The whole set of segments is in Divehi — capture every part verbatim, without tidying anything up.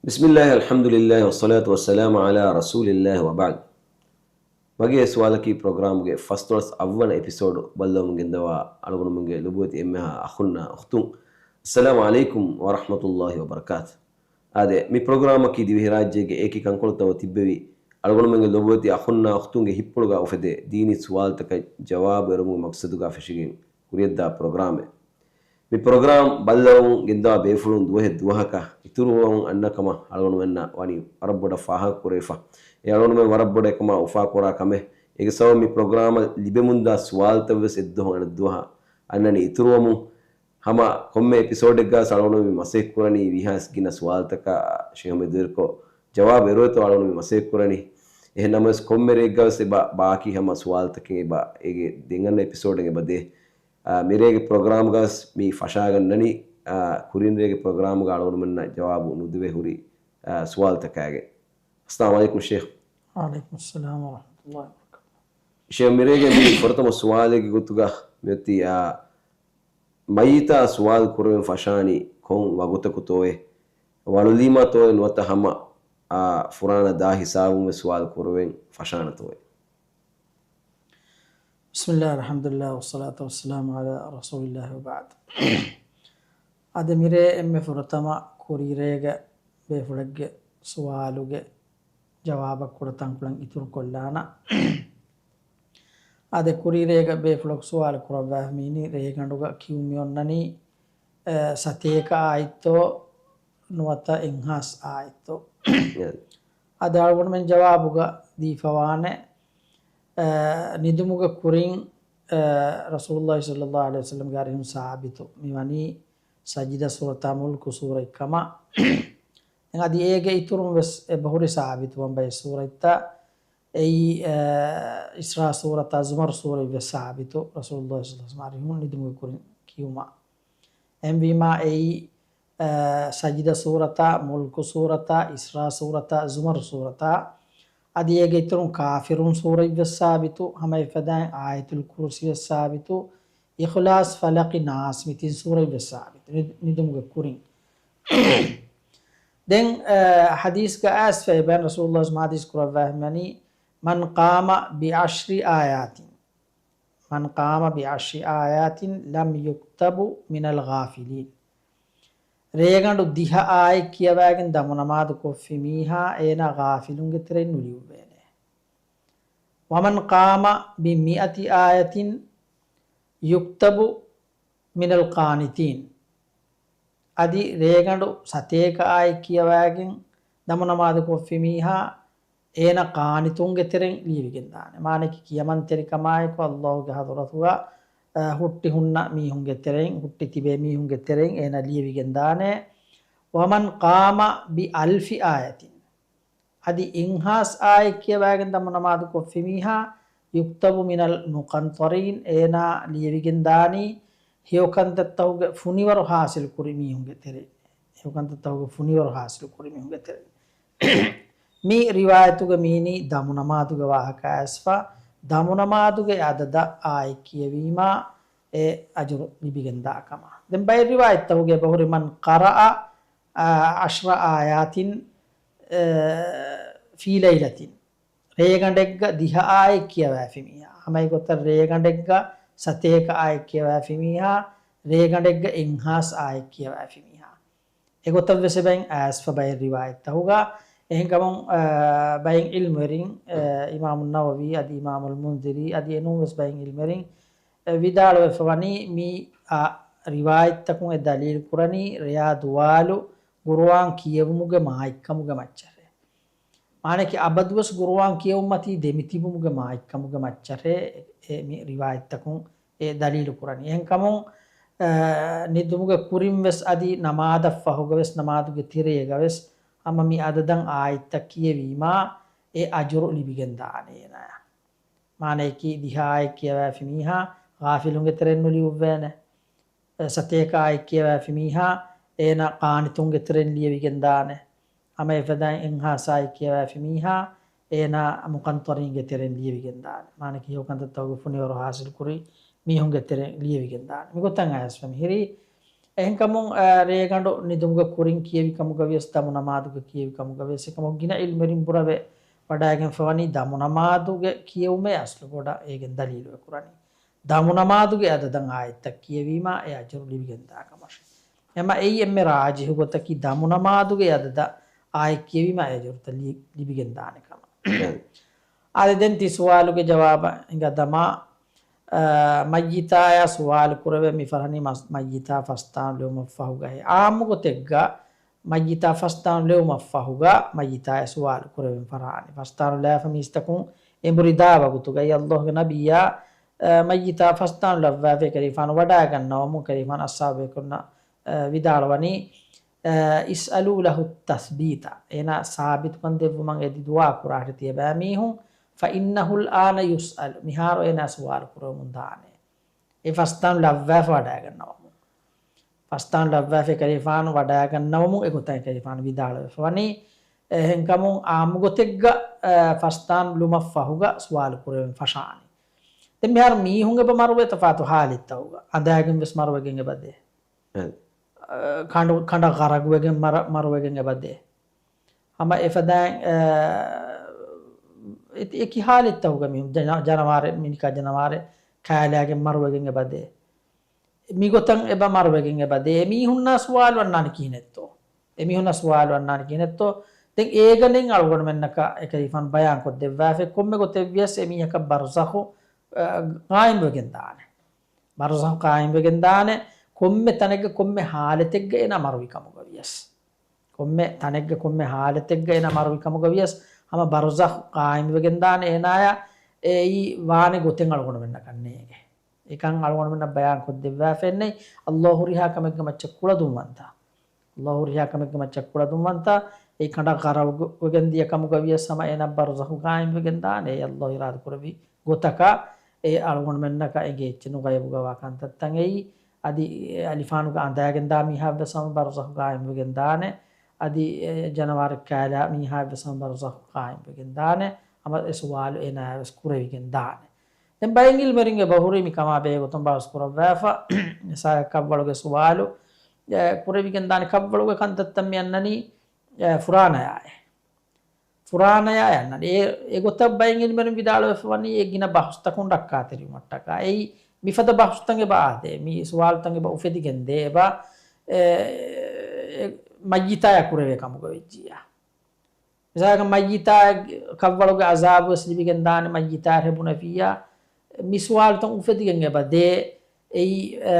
بسم الله، الحمد لله، والصلاة والسلام على رسول الله، وبعد. މަގޭ ސުވާލަކީ ޕްރޮގްރާމްގެ ފަސްދޮޅަސް އަށްވަނަ އެޕިސޯޑު ބައްލަވަމުން ގެންދަވާ އަޅުގަނޑުމެންގެ ލޮބުވެތި އެންމެހާ އަޚުންނާ އުޚްތުން، އައްސަލާމު ޢަލައިކުމް ވަރަޙްމަތުﷲި ވަބަރަކާތު. އާދެ، މި ޕްރޮގްރާމަކީ ދިވެހިރާއްޖޭގެ އެކި ކަންކޮޅުތައް ތިއްބެވި އަޅުގަނޑުމެންގެ ލޮބުވެތި އަޚުންނާ އުޚްތުންގެ ހިތްޕުޅުގަ އުފެދޭ ދީނީ ސުވާލުތަކަށް ޖަވާބު އެރުމުގެ މަޤްޞަދުގަ ފެށިގެން ކުރިޔަށްދާ ޕްރޮގްރާމެއް. މި ޕްރޮގްރާމް ބައްލަވަމުން ގެންދަވާ ބޭފުޅުން ދުވަހެއް ދުވަހަކަށް އިތުރުވަމުން އަންނަ ކަމަށް އަޅުގަނޑުމެންނަށް ވަނީ ވަރަށް ބޮޑަށް ފާހަގަކުރެވިފަ. އެ އަޅުގަނޑުމެން ވަރަށް ބޮޑަށް އެކަމާ އުފާކުރާ ކަމެއް. އޭގެ ސަބަބުން މި ޕްރޮގްރާމަށް ލިބެމުންދާ ސުވާލުތައްވެސް އެއްދުވަހު އަނެއްދުވަހަށް އަންނަނީ އިތުރުވަމުން. ހަމަ ކޮންމެ އެޕިސޯޑެއްގަ އަޅުގަނޑު މި މަސައްކަތް ކުރަނީ ވީހާވެސް ގިނަ ސުވާލުތަކަށް ޝޭޚް މެދުވެރިކޮށް ޖަވާބު އެރުވޭތޯ އަޅުގަނޑު މި މަސައްކަތް ކުރަނީ. އެހެން ނަމަވެސް ކޮންމެ ރެއެއްގަވެސް އެބަ ބާކީ ހަމަ ސުވާލުތަކެއް އެބަ އޭގެ ދެން އަންނަ އެޕިސޯޑެއް އެބަ ދޭ. އާ، މިރޭގެ ޕްރޮގްރާމްގަސް މި ފަށާގަންނަނީ، އާ، ކުރިންރޭގެ ޕްރޮގްރާމްގަ އަޅުގަނޑުމެންނަށް ޖަވާބު ނުދެވޭ ހުރި، އާ، ސުވާލުތަކާގެ. އައްސަލާމު ޢަލައިކުމް ޝޭޚް. ވަޢަލައިކުމުއްސަލާމް ވަރަޙްމަތުﷲި ވަބަރަކާތުހު. ޝޭޚް، މިރޭގެ މި ފުރަތަމަ ސުވާލެއްގެ ގޮތުގަ މިއޮތީ، އާ، މައްޔިތާ ސުވާލު ކުރެވެން ފަށާނީ ކޮން ވަގުތަކުތޯއޭ؟ ވަޅުލީމާތޯއޭ ނުވަތަ ހަމަ، އާ، ފުރާނަ ދާ ހިސާބުންވެ ސުވާލު ކުރެވެން ފަށާނެތޯއޭ؟ بسم الله، الحمد لله، والصلاة والسلام على رسول الله، وبعد. އަދި މިރޭ އެންމެ ފުރަތަމަ ކުރީރޭގެ ބޭފުޅެއްގެ ސުވާލުގެ ޖަވާބަށް ކުޑަ ތަންކޮޅެއް އިތުރުކޮށްލާނަ. އާދެ، ކުރީރޭގަ ބޭފުޅަކު ސުވާލު ކުރައްވާ މީނީ ރޭގަނޑުގަ ކިޔުން މި އޮންނަނީ، އެ، ސަތޭކަ އާއެއްތޯ ނުވަތަ އެއްހާސް އާއެއްތޯ؟ އެ. އަދި އަޅުގަނޑުމެން ޖަވާބުގަ ދީފަވާނެ، އެ، ނިދުމުގެ ކުރިން، އެ، ރަސޫލުﷲ ޞައްލަﷲު ޢަލައިހި ވަސައްލަމްގެ އަރިހުން ސާބިތު މިވަނީ ސަޖިދަ ސޫރަތާ މުލްކު ސޫރަތް ކަމަށް. ދެން އަދި އޭގެ އިތުރުން ވެސް އެބަހުރި ސާބިތުވަން ބައެއް ސޫރަތްތައް. އެއީ، އެ، އިސްރާ ސޫރަތާ ޒުމަރު ސޫރަތް ވެސް ސާބިތު، ރަސޫލުﷲ ޞައްލަﷲު ޢަލައިހި ވަސައްލަމް އަރިހުން ނިދުމުގެ ކުރިން ކިޔުމަށް. އެހެންވީމާ އެއީ، އެ، ސަޖިދަ ސޫރަތާ، މުލްކު ސޫރަތާ، އިސްރާ ސޫރަތާ، ޒުމަރު ސޫރަތާ، އަދި އޭގެ އިތުރުން ކާފިރޫން ސޫރަތް ވެސް ސާބިތު، ހަމަ އެފަދައިން އާޔަތުލް ކުރުސި ވެސް ސާބިތު، އިޚްލާޞް، ފަލަޤި، ނާސް މި ތިން ސޫރަތް ވެސް ސާބިތު ނި-، ނިދުމުގެ ކުރިން. ދެން، އަ، ޙަދީޘްގަ އައިސްފަ އެބައިން ރަސޫލުﷲ ޙަދީޘް ކުރައްވާ ހަމަނީ، من قام بعشر آيات، من قام بعشر آيات لم يكتب من الغافلين. ރޭގަނޑު ދިހަ އާޔަތް ކިޔަވައިގެން ދަމުނަމާދު ކޮށްފި މީހާ އޭނާ ޣާފިލުންގެ ތެރެއިން ނުލިޔުއްވޭނެ. ومن قام بمائة آية يكتب من القانتين. އަދި ރޭގަނޑު ސަތޭކަ އާޔަތް ކިޔަވައިގެން ދަމުނަމާދު ކޮށްފި މީހާ އޭނަ ޤާނިތުންގެ ތެރެއިން ލިޔެވިގެންދާނެ. މާނައަކީ ކިޔަމަންތެރިކަމާއެކު ﷲގެ ޙަޟްރަތުގަ، އަ، ހުއްޓި ހުންނަ މީހުންގެ ތެރެއިން، ހުއްޓި ތިބޭ މީހުންގެ ތެރެއިން އޭނަ ލިޔެވިގެންދާނެ. ومن قام بألف آية. އަދި އެއްހާސް އާޔަތް ކިޔަވައިގެން ދަމުނަމާދު ކޮށްފި މީހާ، يكتب من المقنطرين، އޭނާ ލިޔެވިގެންދާނީ ހެޔޮކަންތައްތަކުގެ ފުނިވަރު ޙާޞިލު ކުރި މީހުންގެ ތެރެއިން. ހެޔޮކަންތައްތަކުގެ ފުނިވަރު ޙާޞިލު ކުރި މީހުންގެ ތެރެއިން. މި ރިވާޔަތުގަ މީނީ ދަމުނަމާދުގެ ވާހަކަ އައިސްފަ، ދަމުނަމާދުގެ އަދަދަށް އާޔަތް ކިޔެވީމާ އެ އަޖުރު ލިބިގެންދާ ކަމަށް. ދެން ބައެއް ރިވާޔަތްތަކުގަ އެބަހުރި من قرأ، އަ، عشر آيات، އަ، في ليلة. ރޭގަނޑެއްގަ ދިހަ އާޔަތް ކިޔަވައިފި މީހާ. ހަމަ އެގޮތަށް ރޭގަނޑެއްގަ ސަތޭކަ އާޔަތް ކިޔަވައިފި މީހާ، ރޭގަނޑެއްގަ އެއްހާސް އާޔަތް ކިޔަވައިފި މީހާ. އެގޮތަށް ވެސް އެބައިން އައިސްފަ ބައެއް ރިވާޔަތްތަކުގަ. އެހެންކަމުން، އަ، ބައެއް ޢިލްމުވެރިން، އަ، އިމާމު ނަވަވީ އަދި އިމާމުލް މުންޛިރީ އަދި އެނޫން ވެސް ބައެއް ޢިލްމުވެރިން، އަ، ވިދާޅުވެފަ ވަނީ މި، އަ، ރިވާޔަތްތަކުން އެ ދަލީލު ކުރަނީ ރެޔާ ދުވާލު ޤުރުއާން ކިޔެވުމުގެ މާތްކަމުގެ މައްޗަށޭ. މާނައަކީ އަބަދުވެސް ޤުރުއާން ކިޔެވުމަތީ ދެމިތިބުމުގެ މާތްކަމުގެ މައްޗަށޭ އެ މި ރިވާޔަތްތަކުން އެ ދަލީލު ކުރަނީ. އެހެންކަމުން، އަ، ނިދުމުގެ ކުރިން ވެސް އަދި ނަމާދަށް ފަހުގަ ވެސް ނަމާދުގެ ތެރޭގަ ވެސް ހަމަ މި އަދަދަށް އާޔަތްތައް ކިޔެވީމާ އެ އަޖުރު ލިބިގެންދާނެ އޭނާޔަށް. މާނައަކީ ދިހަ އާޔަތް ކިޔަވައިފި މީހާ ޣާފިލުންގެ ތެރެއިން ނުލިޔުއްވޭނެ. ސަތޭކަ އާޔަތް ކިޔަވައިފި މީހާ އޭނާ ޤާނިތުންގެ ތެރެއިން ލިޔެވިގެންދާނެ. ހަމަ އެފަދައިން އެއްހާސް އާޔަތް ކިޔަވައިފި މީހާ އޭނާ މުޤަންޠަރީންގެ ތެރެއިން ލިޔެވިގެންދާނެ. މާނައަކީ ހެޔޮކަންތައްތަކުގެ ފުނިވަރު ޙާޞިލު ކުރި މީހުންގެ ތެރެއިން ލިޔެވިގެންދާނެ. މިގޮތަށް އައިސްފަ މިހިރީ، އެހެންކަމުން، އާ، ރޭގަނޑު ނިދުމުގެ ކުރިން ކިޔެވި ކަމުގަ ވިޔަސް ދަމު ނަމާދުގެ ކިޔެވި ކަމުގަ ވިޔަސް އެކަމަކު ގިނަ އިލްމެރިން ބުރަވެ ވަޑައިގެންފަވަނީ ދަމު ނަމާދުގެ ކިޔެވުމޭ އަސްލު ބޮޑަށް އޭގެން ދަލީލު އެކުރަނީ. ދަމު ނަމާދުގެ އަދަދަށް އާޔަތްތައް ކިޔެވީމާ އެ އަޖުރު ލިބިގެންދާ ކަމަށެ. އެމަ އެއީ އެންމެ ރާޖިހު ގޮތަކީ ދަމު ނަމާދުގެ އަދަދަށް އާޔަތް ކިޔެވީމާ އެ އަޖުރުތައް ލި-، ލިބިގެންދާނެ ކަމަށް. އާދެ، ދެން ތި ސުވާލުގެ ޖަވާބަށް ހިނގާ ދަމާ، އާ، މައްޔިތާޔާ ސުވާލު ކުރެވެ މި ފަރާނީ މަސް-، މައްޔިތާ ފަސްދާނު ލެވުމަށް ފަހުގަ ހޭ. އާއްމު ގޮތެއްގަ މައްޔިތާ ފަސްދާނު ލެވުމަށް ފަހުގަ މައްޔިތާޔާ ސުވާލު ކުރެވެން ފަރާނީ. ފަސްދާނު ލާފަ މީސްތަކުން އެނބުރި ދާ ވަގުތުގައި އައްލާހުގެ ނަބިއްޔާ، އާ، މައްޔިތާ ފަސްދާނު ލައްވާފައި ކަލޭފާނު ވަޑައިގަންނަވަމުން ކަލޭފާނު އަސްހާބު ބޭކަލުންނަށް، އާ، ވިދާޅުވަނީ، އާ، އިސްއަލޫ ލަހު ތަސްބީތަ. އޭނާ ސާބިތުކަން ދެއްވުމަށް އެދި ދުޢާ ކުރާށޭ ތިޔަބައިމީހުން. ފައިންނަހުލް އާނަ ޔުސްއަލު. މިހާރު އޭނާ ސުވާލު ކުރަމުން ދާނެ. އެ ފަސްދާނު ލައްވާފަ ވަޑައިގަންނަވަމުން. ފަސްދާނު ލައްވާފައި ކަލޭފާނު ވަޑައިގަންނަވަމުން އެގޮތަށް ކަލޭފާނު ވިދާޅުވެފަ ވަނީ. އެހެންކަމުން އާއްމު ގޮތެއްގަ، އަ، ފަސްދާނު ލުމަށް ފަހުގަ ސުވާލު ކުރެވެން ފަށާނީ. ދެން މިހާރު މީހުން އެބަ މަރުވޭ ތަފާތު ހާލަތްތަކުގަ. އަނދާގެން ވެސް މަރުވެގެން އެބަ ދޭ. އަ، ކަނޑު، ކަނޑަށް ޣަރަގުވެގެން މަރަ-، މަރުވެގެން އެބަ ދޭ. ހަމަ އެފަދައިން، އަ، އެ-، އެކި ހާލަތްތަކުގަ މީހުން ޖަނަ-، ޖަނަވާރެއް، މިނިކާ ޖަނަވާރެއް ކާލާގެން މަރުވެގެން އެބަ ދޭ. މިގޮތަށް އެބަ މަރުވެގެން އެބަ ދޭ. އެމީހުންނާ ސުވާލު އަންނާނެ ކިހިނެއްތޯ؟ އެމީހުންނާ ސުވާލު އަންނާނެ ކިހިނެއްތޯ؟ ދެން އޭގަނޑެއް އަޅުގަނޑުމެންނަކަށް އެކަލޭފާނު ބަޔާން ކޮށްދެއްވާފައި، ކޮންމެ ގޮތެއްވިޔަސް އެމީހަކަށް ބަރުޒަޚު، އަ، ޤާއިމްވެގެން ދާނެ. ބަރުޒަޚު ޤާއިމްވެގެން ދާނެ. ކޮންމެ ތަނެއްގަ ކޮންމެ ހާލަތެއްގަ އޭނާ މަރުވި ކަމުގަ ވިޔަސް. ކޮންމެ ތަނެއްގަ ކޮންމެ ހާލަތެއްގަ އޭނާ މަރުވި ކަމުގަ ވިޔަސް، ހަމަ ބަރުޒަޚު ޤާއިމްވެގެން ދާނެ އޭނާޔަށް. އެއީ ވާނެ ގޮތެއް އަޅުގަނޑުމެންނަކަށް ނޭނގެ. އެކަން އަޅުގަނޑުމެންނަށް ބަޔާން ކޮށްދެއްވާފައެއްނެތް. އައްލާހު ހުރިހާ ކަމެއްގެ މައްޗަށް ކުޅަދުންވަންތާ. އައްލާހު ހުރިހާ ކަމެއްގެ މައްޗަށް ކުޅަދުންވަންތާ. އެ ކަނޑަށް ޣަރަގުވެގެން ދިޔަ ކަމުގަ ވިޔަސް ހަމަ އޭނާ ބަރުޒަޚު ޤާއިމްވެގެން ދާނެ. އެ އައްލާހު އިރާދަ ކުރެއްވި ގޮތަކަށް އެ އަޅުގަނޑުމެންނަކަށް އެނގޭ އެއްޗެއް ނު. ޣައިބުގަ ވާ ކަންތައްތައް އެއީ. އަދި އެ އަލިފާނުގަ އަނދާގެން ދާ މީހާ ވެސް ހަމަ ބަރުޒަޚު ޤާއިމްވެގެން ދާނެ. އަދި އެ ޖަނަވާރެއް ކާލާ މީހާ ވެސް ހަމަ ބަރުޒަޚު ޤާއިމްވެގެން ދާނެ. ހަމަ އެ ސުވާލު އޭނާ ވެސް ކުރެވިގެން ދާނެ. ދެން ބައެއް އިލްމެރިން އެބަ ހުރީ މި ކަމާ ބެހޭ ގޮތުން ބަހުސް ކުރައްވާފަ. ސާ ކައްވަޅުގެ ސުވާލު، އެ، ކުރެވިގެން ދާނެ. ކައްވަޅުގެ ކަންތައްތައް މި އަންނަނީ، އެ، ފުރާނަޔާއެއް. ފުރާނަޔާ އަންނަނީ. އެ، އެގޮތަށް ބައެއް އިލްމެރުން ވިދާޅުވެފަ ވަނީ އެ ގިނަ ބަހުސްތަކުން ރައްކާތެރިވުމަށްޓަކާ. އެއީ މިފަދަ ބަހުސްތައް އެބަ އާދޭ. މި ސުވާލުތައް އެބަ އުފެދިގެން ދޭ އެބަ، އެ، އެ، މައްޔިތާޔާ ކުރެވޭ ކަމުގަ ވެއްޖިއްޔާ. މިސާލަކަށް މައްޔިތާ ކައްވަޅުގެ އަޒާބު ވެސް ލިބިގެން ދާނެ މައްޔިތާ ރެބުނެފިއްޔާ. މި ސުވާލުތައް އުފެދިގެން އެބަ ދޭ. އެއީ، އެ،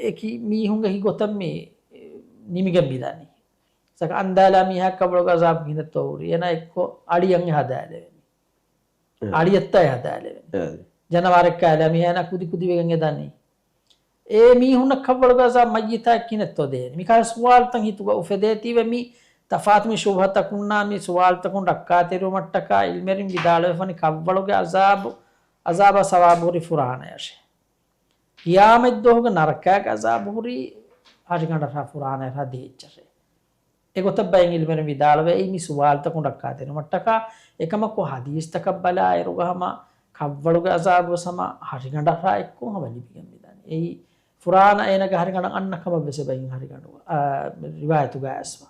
އެކި މީހުންގެ ހިތްގޮތަށް މި ނިމިގެން މިދަނީ. ސަކަ އަންދާލާ މީހާ ކައްވަޅުގެ އަޒާބު ކިހިނެއްތޯ ހުރީ؟ އޭނާ އެއްކޮށް އަޅިއަށް ހަދާލެވެނީ. އެ. އަޅިއަށްތާ ހަދާލެވެނީ. އެ. ޖަނަވާރެއް ކާލާ މީހާ އޭނާ ކުދި ކުދި ވެގެން އެ ދަނީ. އެ މީހުންނަށް ކައްވަޅުގެ އަޒާބު މައްޔިތާ ކިހިނެއްތޯ ދޭނީ؟ މިކަހަލަ ސުވާލުތައް ހިތުގަ އުފެދޭތީވެ މި ތަފާތު މި ޝުބުހަތަކުންނާ މި ސުވާލުތަކުން ރައްކާތެރިވުމަށްޓަކާ އިލްމެރިން ވިދާޅުވެފަނި ކައްވަޅުގެ އަޒާބު، އަޒާބާ ސަވާބު ހުރި ފުރާނަޔަށޭ. ޤިޔާމަތްދުވަހުގެ ނަރަކާގެ އަޒާބު ހުރީ ހަށިގަނޑަށާ ފުރާނަޔަށާ ދޭއްޗަށޭ. އެގޮތަށް ބައެއް އިލްމެރުން ވިދާޅުވެ އެއީ މި ސުވާލުތަކުން ރައްކާތެރިވުމަށްޓަކާ. އެކަމަކު ހަދީސްތަކަށް ބަލާއިރުގަ ހަމަ ކައްވަޅުގެ އަޒާބު ވެސް ހަމަ ހަށިގަނޑަށާ އެއްކޮށް ހަމަ ލިބިގެން މިދަނީ. އެއީ ފުރާނަ އޭނަގެ ހަށިގަނޑަށް އަންނަ ކަމަށް ވެސް އެބައިން ހަށިގަނޑު، އާ، ރިވާޔަތުގަ އައިސްފަ.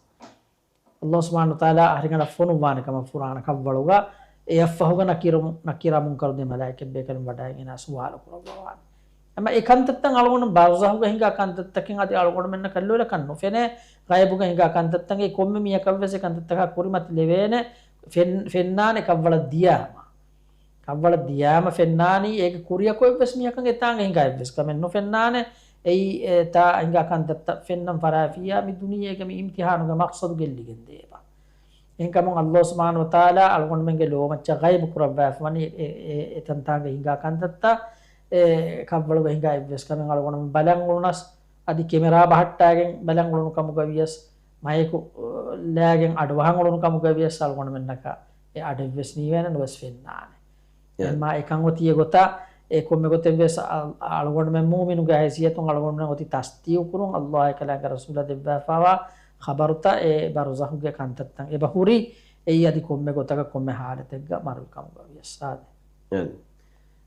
އައްލާހު ސުބްޙާނަހޫ ވަތަޢާލާ އަހަރެންގަނޑަށް ފޮނުއްވާނެ ކަމަށް ފުރާނަ ކައްވަޅުގަ އެއަށްފަހުގަ ނަކީރު، ނަކީރާ މުންކަރު ދެ މަލާއިކަތް ބޭކަލުން ވަޑައިގެން އޭނާ ސުވާލު ކުރައްވަވާނެ. އެމަ އެ ކަންތައްތައް އަޅުގަނޑު ބަރުޒަހުގަ ހިނގާ ކަންތައްތަކެއް އަދި އަޅުގަނޑުމެންނަށް ކައްލޯލަކަށް ނުފެނޭ. ޣައިބުގަ ހިނގާ ކަންތައްތަކެއް ކޮންމެ މީހަކަށްވެސް އެ ކަންތައްތަކާ ކުރިމަތި ލެވޭނެ. ފެން-، ފެންނާނެ ކައްވަޅަށް ދިޔާމަ. ކައްވަޅަށް ދިޔާމަ ފެންނާނީ އޭގެ ކުރިއަކު އެއްވެސް މީހަކަށް އެތާނގަ ހިނގާ އެއްވެސް ކަމެއް ނުފެންނާނެ. އެއީ އެތާ ހިނގާ ކަންތައްތައް ފެންނަން ފަށާފިއްޔާ މި ދުނިޔޭގެ މި އިމްތިހާނުގެ މަޤްޞަދު ގެއްލިގެން ދޭބަ. އެހެންކަމުން އައްލާހު ސުބްޙާނަހޫ ވަތަޢާލާ އަޅުގަނޑުމެންގެ ލޯމައްޗަށް ޣައިބު ކުރައްވާފަވަނީ އެ، އެ، އެ ތަންތާނގަ ހިނގާ ކަންތައްތައް، އެ ކައްވަޅުގަ ހިނގާ އެއްވެސް ކަމެއް އަޅުގަނޑުމެން ބަލަން އުޅުނަސް، އަދި ކެމެރާ ބަހައްޓާގެން ބަލަން އުޅުނު ކަމުގަ ވިޔަސް، މައިކު، އަ، ލައިގެން އަޑުއަހަން އުޅުނު ކަމުގަ ވިޔަސް އަޅުގަނޑުމެންނަކަށް އެ އަޑެއްވެސް ނީވޭނެ ނުވެސް ފެންނާނެ. އެ. އެމާ އެކަން އޮތީ އެގޮތަށް އެ ކޮންމެ ގޮތެއްވެސް އަ-، އަޅުގަނޑުމެން މުއުމިނުގެ ހައިސިއްޔަތުން އަޅުގަނޑުމެން އޮތީ ތަސްދީޤު ކުރުން، އައްލާހާއި ކަލާނގެ ރަސޫލާ ދެއްވާފައިވާ ޚަބަރުތައް އެ ބަރުޒަހުގެ ކަންތައްތައް އެބަ ހުރީ އެއީ އަދި ކޮންމެ ގޮތަކަށް ކޮންމެ ހާލަތެއްގަ މަރުވި ކަމުގަ ވިޔަސް އާދެ. އެ.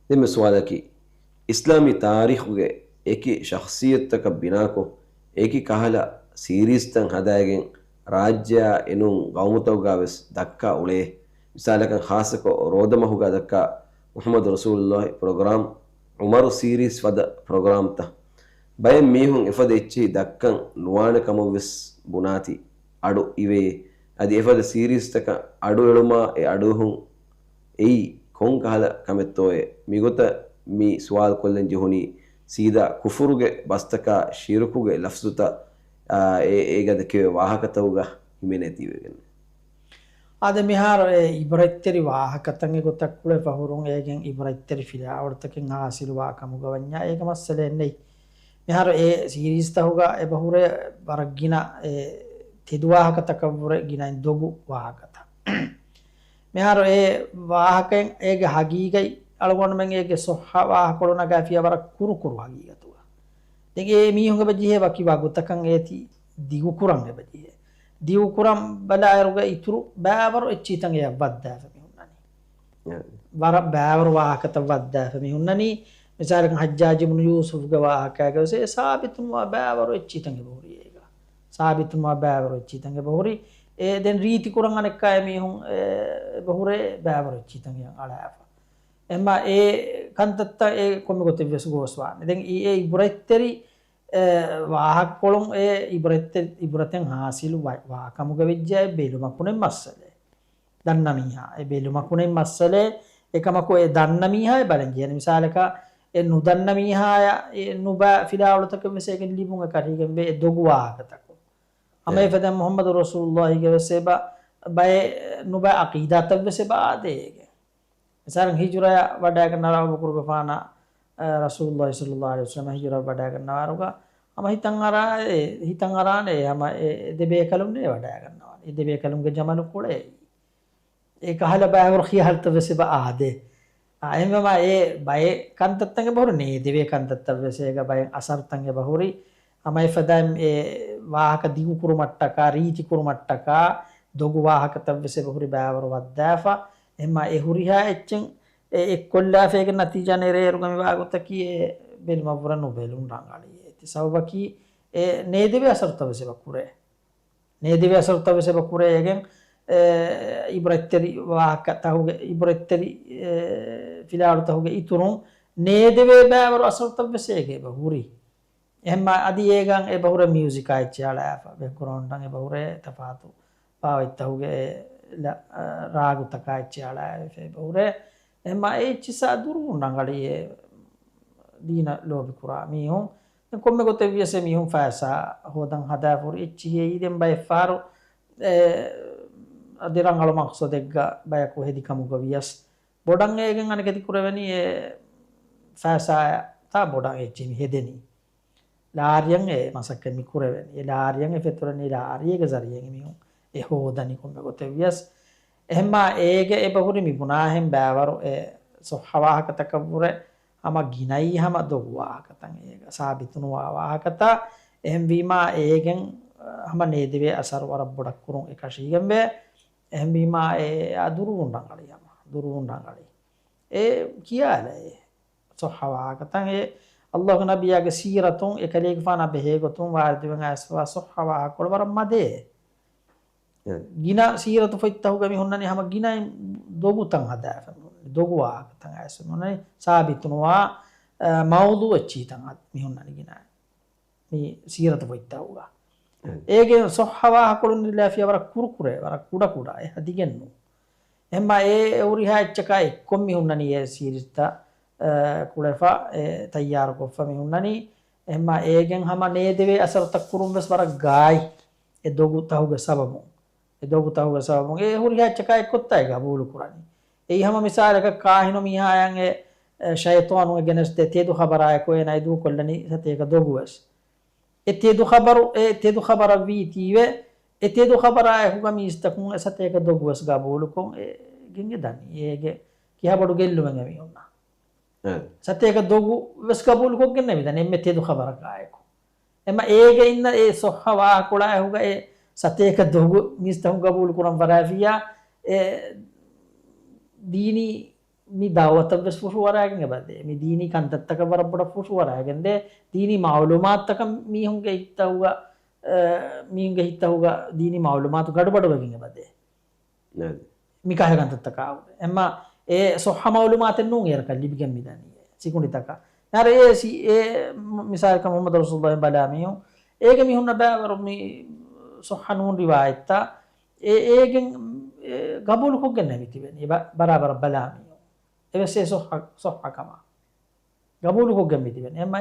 ދެންމެ ސުވާލަކީ، އިސްލާމީ ތާރީޚުގެ އެކި ޝަޚްޞިއްޔަތުތަކަށް ބިނާކޮށް، އެކި ކަހަލަ ސީރީޒްތައް ހަދާގެން، ރާއްޖެއާ އެނޫން ގައުމުތަކުގަވެސް ދައްކާ އުޅޭ. މިސާލަކަށް، ޚާއްޞަކޮށް ރޯދަމަހުގަ ދައްކާ މުޙައްމަދު ރަސޫލުއްލާހި ޕްރޮގްރާމް، ޢުމަރު ސީރީޒް ފަދަ ޕްރޮގްރާމްތައް. ބައެއް މީހުން އެފަދަ އެއްޗެހި ދައްކަން ނުވާނެ ކަމަށްވެސް ބުނާތި އަޑު އިވޭ. އަދި އެފަދަ ސީރީޒްތަކަށް އަޑު އެޅުމާ އެ އަޑުއެހުން އެއީ ކޮން ކަހަލަ ކަމެއްތޯއޭ؟ މިގޮތަށް މި ސުވާލު ކޮށްލަން ޖެހުނީ ސީދާ ކުފުރުގެ ބަސްތަކާ ޝިރުކުގެ ލަފްޒުތައް، އާ، އެ، އޭގަ ދެކެވޭ ވާހަކަތަކުގަ ހިމެނޭތީވެގެން. އާދެ، މިހާރު އެ އިބްރަތްތެރި ވާހަކަތައް އެގޮތަށް ކުޅެފަ ހުރުން އޭގެން އިބްރަތްތެރި ފިލާވަޅުތަކެއް ހާސިލުވާ ކަމުގަ ވަންޏާ އޭގަ މައްސަލައެއް ނެތް. މިހާރު އެ ސީރީޒްތަކުގަ އެބަހުރޭ ވަރަށް ގިނަ އެ ތެދު ވާހަކަތަކަށްވުރެ ގިނައިން ދޮގު ވާހަކަތައް. މިހާރު އެ ވާހަކައިން އޭގެ ހަގީގަތް އަޅުގަނޑުމެން އޭގެ ޞައްޙަ ވާހަކަކޮޅު ނަގާފިޔާ ވަރަށް ކުރުކުރު ހަގީގަތުގަ. ދެން އެ މީހުން އެބަޖެހޭ ވަކި ވަގުތަކަށް އޭތި ދިގުކުރަން އެބަޖެހޭ. ދިގުކުރަން ބަލާއިރުގަ އިތުރު ބައިވަރު އެއްޗިހިތަން އެއަށް ވައްދާފަ މި ހުންނަނީ. އެ. ވަރަށް ބައިވަރު ވާހަކަތައް ވައްދާފަ މި ހުންނަނީ. މިސާލަކަށް ޙައްޖާޖް އިބްނު ޔޫސުފްގެ ވާހަކައިގަވެސް އެ ސާބިތުނުވާ ބައިވަރު އެއްޗިހިތަން އެބަހުރި އޭގަ. ސާބިތުނުވާ ބައިވަރު އެއްޗިހިތަން އެބަހުރި. އެ ދެން ރީތިކުރަން އަނެއްކާ އެމީހުން އެ އެބަހުރޭ ބައިވަރު އެއްޗިހިތަން އެއަށް އަޅާފަ. އެމާ އެ ކަންތައްތައް އެ ކޮންމެ ގޮތެއްވެސް ގޯސްވާނެ. ދެން އެ އިބްރަތްތެރި އެ ވާހަކަކޮޅުން އެ އިބްރަތްތެ-، އިބްރަތެއް ހާސިލު ވާ-، ވާކަމުގަ ވެއްޖެ އެ ބެލުމަކުނެ މައްސަލައެއް. ދަންނަ މީހާ، އެ ބެލުމަކުނެ މައްސަލައެއް. އެކަމަކު އެ ދަންނަ މީހާ އެ ބަލަން ޖެހޭނެ. މިސާލަކަށް އެ ނުދަންނަ މީހާޔަށް އެ ނުބައި ފިލާވަޅުތަކެއް ވެސް އޭގެން ލިބުން އެ ކަށީގެން ވޭ އެ ދޮގު ވާހަކަތަކުން. ހަމަ އެ. އެފަދައިން މުޙައްމަދު ރަސޫލުއްލާހިގެ ވެސް އެބަ ބައެއް ނުބައި އަޤީދާތައް ވެސް އެބަ އާދޭ އޭގެ. މިސާލަށް ހިޖުރަޔަށް ވަޑައިގަންނަވާ އަބޫބަކުރުގެފާނާ، އަ، ރަސޫލުއްލާހި ޞައްލައްލާހު ޢަލައިހި ވަސައްލަމަ ހިޖުރަ ވަޑައިގަންނަވާރުގަ ހަމަ ހިތަށް އަރާ، އެ ހިތަށް އަރާނެ ހަމަ އެ ދެބޭކަލުންނޭ ވަޑައިގަންނަވާނެ. އެ ދެބޭކަލުންގެ ޖަމަލު ކުޅޭ. އެ ކަހަލަ ބައިވަރު ޚިޔާލުތައް ވެސް އެބަ އާދޭ. އާ، އެހެންވީމާ އެ ބައެއް ކަންތައްތައް އެބަހުރި ނޭދެވޭ ކަންތައްތައް ވެސް އޭގަ ބައެއް އަސަރުތައް އެބަހުރި. ހަމަ އެފަދައިން އެ ވާހަކަ ދިގުކުރުމަށްޓަކާ، ރީތިކުރުމަށްޓަކާ، ދޮގު ވާހަކަތައް ވެސް އެބަހުރި ބައިވަރު ވައްދާފަ. އެހެންމާ އެ ހުރިހާ އެއްޗެއް އެ އެއްކޮށްލާފައިގެން ނަތީޖާ ނެރޭއިރުގަ މިވާގޮތަކީ އެ ބެލުމަށްވުރެ ނުބެލުން ރަނގަޅީ. އޭތި ސަބަބަކީ އެ ނޭދެވޭ އަސަރުތައް ވެސް އެބަ ކުރޭ. ނޭދެވޭ އަސަރުތައް ވެސް އެބަ ކުރޭ އޭގެން، އެ، އިބްރަތްތެރި ވާހަކަތަހުގެ، އިބްރަތްތެރި، އެ، ފިލާވަޅުތަހުގެ އިތުރުން ނޭދެވޭ ބައިވަރު އަސަރުތައް ވެސް އޭގެ އެބަ ހުރި. އެހެންމާ އަދި އޭގަން އެބަހުރޭ މިއުޒިކާ އެއްޗެއް އަޅާފަ، ބެކްގްރައުންޑަށް އެބަހުރޭ ތަފާތު ބާވަތްތަހުގެ އެ ލަ-، އަ، ރާގުތަކާ އެއްޗެއް އަޅާފަ އެބަހުރޭ. އެހެންމާ އެ އެއްޗިއްސާ ދުރުވުން ރަނގަޅީ އެ ދީނަށް ލޯބިކުރާ މީހުން. ދެން ކޮންމެ ގޮތެއް ވިޔަސް އެ މީހުން ފައިސާ ހޯދަން ހަދާފަ ހުރި އެއްޗިހި އެއީ. ދެން ބައެއްފަހަރު އެ އަދި ރަނގަޅު މަޤްޞަދެއްގަ ބަޔަކު ހެދި ކަމުގަ ވިޔަސް ބޮޑަށް އޭގެން އަނެކެތި ކުރެވެނީ އެ ފައިސާއަށް ތާ ބޮޑަށް އެއްޗެހި މި ހެދެނީ. ލާރިއަށް އެ މަސައްކަތް މި ކުރެވެނީ. އެ ލާރިއަށް އެ ފެތުރެނީ ލާރީގެ ޒަރީއަށް މީހުން އެ ހޯދަނީ ކޮންމެ ގޮތެއް ވިޔަސް. އެހެންމާ އޭގެ އެބަހުރި މި ބުނާހެން ބައިވަރު އެ ޞައްޙަ ވާހަކަތަކަށްވުރެ ހަމަ ގިނައީ ހަމަ ދޮގު ވާހަކަތައް އޭގަ ސާބިތުނުވާ ވާހަކަތައް. އެހެންވީމާ އޭގެން ހަމަ ނޭދެވޭ އަސަރު ވަރަށް ބޮޑަށް ކުރުން އެކަށީގެންވޭ. އެހެންވީމާ އެ އާ ދުރުވުން ރަނގަޅީ ހަމަ. ދުރުވުން ރަނގަޅީ. އެ ކިޔާލައޭ. ޞައްޙަ ވާހަކަތައް އެ ﷲގެ ނަބިއްޔާގެ ސީރަތުން އެކަލޭގެފާނާ ބެހޭގޮތުން ވާރިދުވެން އައިސްފަވާ ޞައްޙަ ވާހަކަކޮޅު ވަރަށް މަދޭ. އެ. ގިނަ ސީރަތު ފޮތްތަހުގަ މި ހުންނަނީ ހަމަ ގިނައިން ދޮގުތައް ހަދާފަ މި ހުންނަނީ. ދޮގު ވާހަކަތައް އައިސްފަ މި ހުންނަނީ. ސާބިތުނުވާ، އަ، މައުޟޫޢު އެއްޗިހިތައް މި ހުންނަނީ ގިނައިން. މި ސީރަތު ފޮތްތަކުގަ. އެ. އޭގެ ޞައްޙަ ވާހަކަކޮޅުން ނިލާފިޔާ ވަރަށް ކުރުކުރޭ، ވަރަށް ކުޑަކުޑަ، އެ ހަދިގެން ނޫން. އެހެންމާ އެ ހުރިހާ އެއްޗަކާ އެއްކޮށް މި ހުންނަނީ އެ ސީރިޒްތައް، އަ، ކުޅެފަ، އެ ތައްޔާރުކޮށްފަ މި ހުންނަނީ. އެހެންމާ އޭގެން ހަމަ ނޭދެވޭ އަސަރުތައް ކުރުން ވެސް ވަރަށް ގާތް އެ ދޮގުތަހުގެ ސަބަބުން. އެ ދޮގުތަހުގެ ސަބަބުން އެ ހުރިހާ އެއްޗަކާ އެއްކޮށްތާ އެ ގަބޫލު ކުރަނީ. އެއީ ހަމަ މިސާލަކަށް ކާހިނު މީހާޔަށް އެ، އެ، ޝައިޠާނު އެ ގެނެސްދޭ ތެދު ޚަބަރާއެކު އޭނާ އެ ދޫކޮށްލަނީ ސަތޭކަ ދޮގުވެސް. އެ ތެދު ޚަބަރު، އެ ތެދު ޚަބަރަށް ވީތީވެ، އެ ތެދު ޚަބަރާއެކުގަ މީސްތަކުން އެ ސަތޭކަ ދޮގުވެސް ގަބޫލުކޮށް އެ ގެންގެ ދަނީ. އޭގެ ކިހާ ބޮޑު ގެއްލުމެއް އެމީހުންނަށް. އެ. ސަތޭކަ ދޮގު ވެސް ގަބޫލުކޮށްގެން ނެވިދަނީ އެންމެ ތެދު ޚަބަރަކާއެކު. އެމަ އޭގެ އިންނަ އެ ޞައްޙަ ވާހަކަކޮޅާއެކުގަ އެ ސަތޭކަ ދޮގު މީސްތަކުން ގަބޫލު ކުރަން ފަރާފިޔާ އެ ދީނީ މި ދައުވަތަށް ވެސް ފުށު އަރާގެން އެބަދޭ. މި ދީނީ ކަންތައްތަކަށް ވަރަށް ބޮޑަށް ފުށު އަރާގެން ދޭ. ދީނީ މައުލޫމާތުތަކަށް މީހުންގެ ހިތްތަކުގަ، އަ، މީހުންގެ ހިތްތަކުގަ ދީނީ މައުލޫމާތު ގަޑުބަޑުވެގެން އެބަދޭ. ނައް. މިކަހަލަ ކަންތައްތަކާ އެއްމަ އެ ސޮއްހަ މައުލޫމާތެއް ނޫން އޭރަކަށް ލިބިގެން މިދަނީ ސިކުނޑިތަކަށް. އަރަ އޭ ސި، އޭ މި-، މިސާލަކަށް މުޙައްމަދު ރަސޫލުﷲ ބަލާ މީހުން، އޭގެ މީހުންނަށް ބައިވަރު މި ސޮއްހަ ނޫން ރިވާޔަތްތައް، އެ، އޭގެން، އެ، ގަބޫލުކޮށްގެން ނެވިތިބެނީ. ބަ-، ބަރާބަރަށް ބަލާ މީހުން. އެވެސް އެ ސޮއްހަ، ސޮއްހަ ކަމަށް ގަބޫލުކޮށްގެން މިތިބެނީ. އެއްމަ އެ